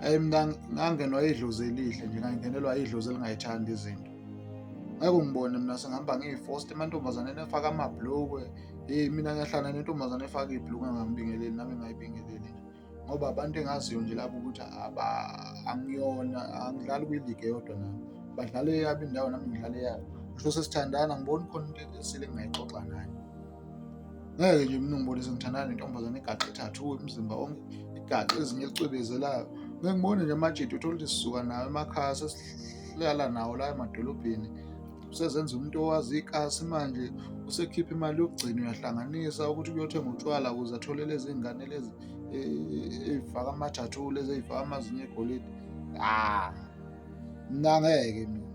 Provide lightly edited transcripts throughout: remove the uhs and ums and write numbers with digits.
Hhayi mina ngangenwa idlozi elihle nje, ngangenelwa idlozi elingayithandi izinto. Ngeke ungibone mina sengihamba ngiyi-forced emantombazaneni efake amabhlukwe. Hheyi mina ngiyahlala nentombazane efake ibhulukwe engangibingeleli nami ngingayibingeleli nje, ngoba abantu engaziyo nje labo ukuthi angiyona, angidlali kwiligi eyodwa nabo. Badlala eyabo indawo nami ngidlala eyami. Ngisho sesithandana angiboni khona into esile engingayixoxa naye. Ngeke nje mina ungibone sengithandana nentombazane egaxe i-tattoo umzimba wonke, igaxe izinyo elicwebezelayo. Ngeke ngibone nje amajita uthole ukuthi sisuka nawo emakhaya sesihlala nawo la emadolobheni. Usezenza umuntu owazi ikasi manje, usekhipha imali yokugcina uyahlanganisa ukuthi kuyothenga utshwala ukuze athole lezi ngane lezi ey'faka ama-tattoo lezi ey'faka amazinyo egolide. Ah, mina ngeke mina,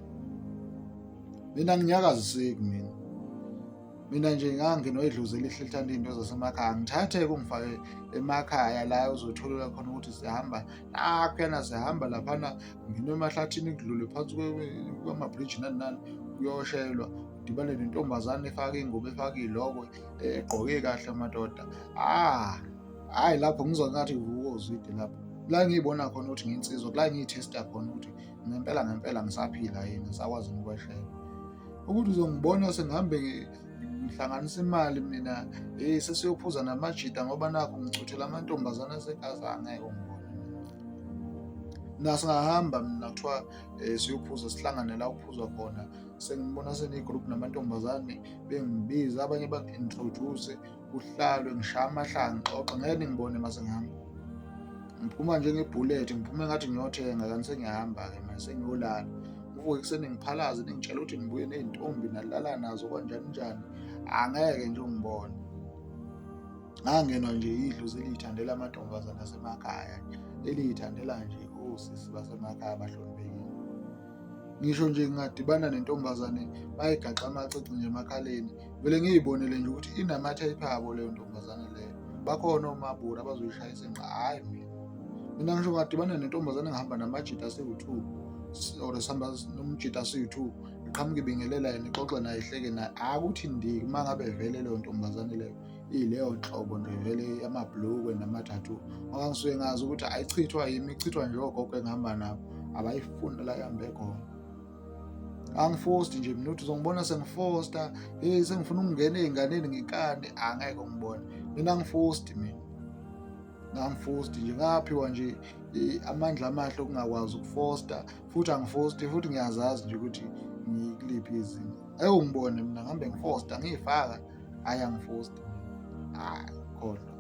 mina anginyakaziseki mina. Mina nje ngangingenwa idlozi elihle elithanda iy'nto zasemakhaya, ngithathe-ke ungifake emakhaya la uzotholela khona ukuthi sihamba nakhuyana sihamba laphana nginwe emahlathini kudlule phansi kwamabhriji nani nani kuyoshelwa udibane nentombazane efake ingubo efake ilokwe egqoke kahle madoda. Ah, hhayi lapho ngizwa ngathi kuvuka ozwide lapho. La ngiyibona khona ukuthi ngiyinsizwa, kula ngiyithesta khona ukuthi ngempela ngempela ngisaphila yini, ngisakwazi yini ukweshela. Ukuthi uzongibona sengihambe ngihlanganisa imali mina hey sesiyophuza namajita ngoba nakhu ngicuthela amantombazane asegazi angeke ungibone mina. Singahamba mina kuthiwa siyophuza sihlangane la kuphuzwa khona sengibona seniyi-group namantombazane bengibiza abanye bangi-introduce kuhlalwe ngishaya amahlanga ngixoxe ngeke ningibone uma sengihamba. Ngiphuma njengebhulethi ngiphume ngathi ngiyothenga kanti sengiyahamba-ke manje sengiyolala. Ngivuke ekuseni ngiphalaze ningitshela ukuthi ngibuye ney'ntombi nalala nazo kanjani njani, angeke nje ungibone. Ngangenwa nje idlozi eliy'thandela amantombazane asemakhaya eliy'thandela nje osisi basemakhaya abahloniphekile. Ngisho nje ngingadibana nentombazane bayigaxe amacici nje emakhaleni, vele ngiyibonele nje ukuthi inama-type abo leyo ntombazane leyo. Bakhona omabura abazoyishaya isinqa, hhayi mina. Mina ngisho ngingadibana nentombazane engihamba namajita asiwu-two or sihamba nomjita siwu-two, iqhamuke ibingelela yena ixoxe naye ihleke naye, akuthi ndiki uma ngabe vele leyo ntombazane leyo iyileyo nhlobo nje vele yamabhlukwe nama-tattoo. Ngoba ngisuke ngazi ukuthi ayichithwa yimi, ichithwa nje ogogo engihamba nabo, abayifuni la ihambe khona. Angifosti nje mina uthi uzongibona sengifosta, hey sengifuna ukungena ey'nganeni ngenkani, angeke ungibone. Mina angifosti mina. Ngangifosti nje ngaphiwa nje amandla amahle okungakwazi ukufosta futhi angifosti futhi ngiyazazi nje ukuthi ngikuliphi izinga. Ngeke ungibone mina ngihambe ngifosta ngiyifaka, hhayi angifosti mina, hhayi khohlwa.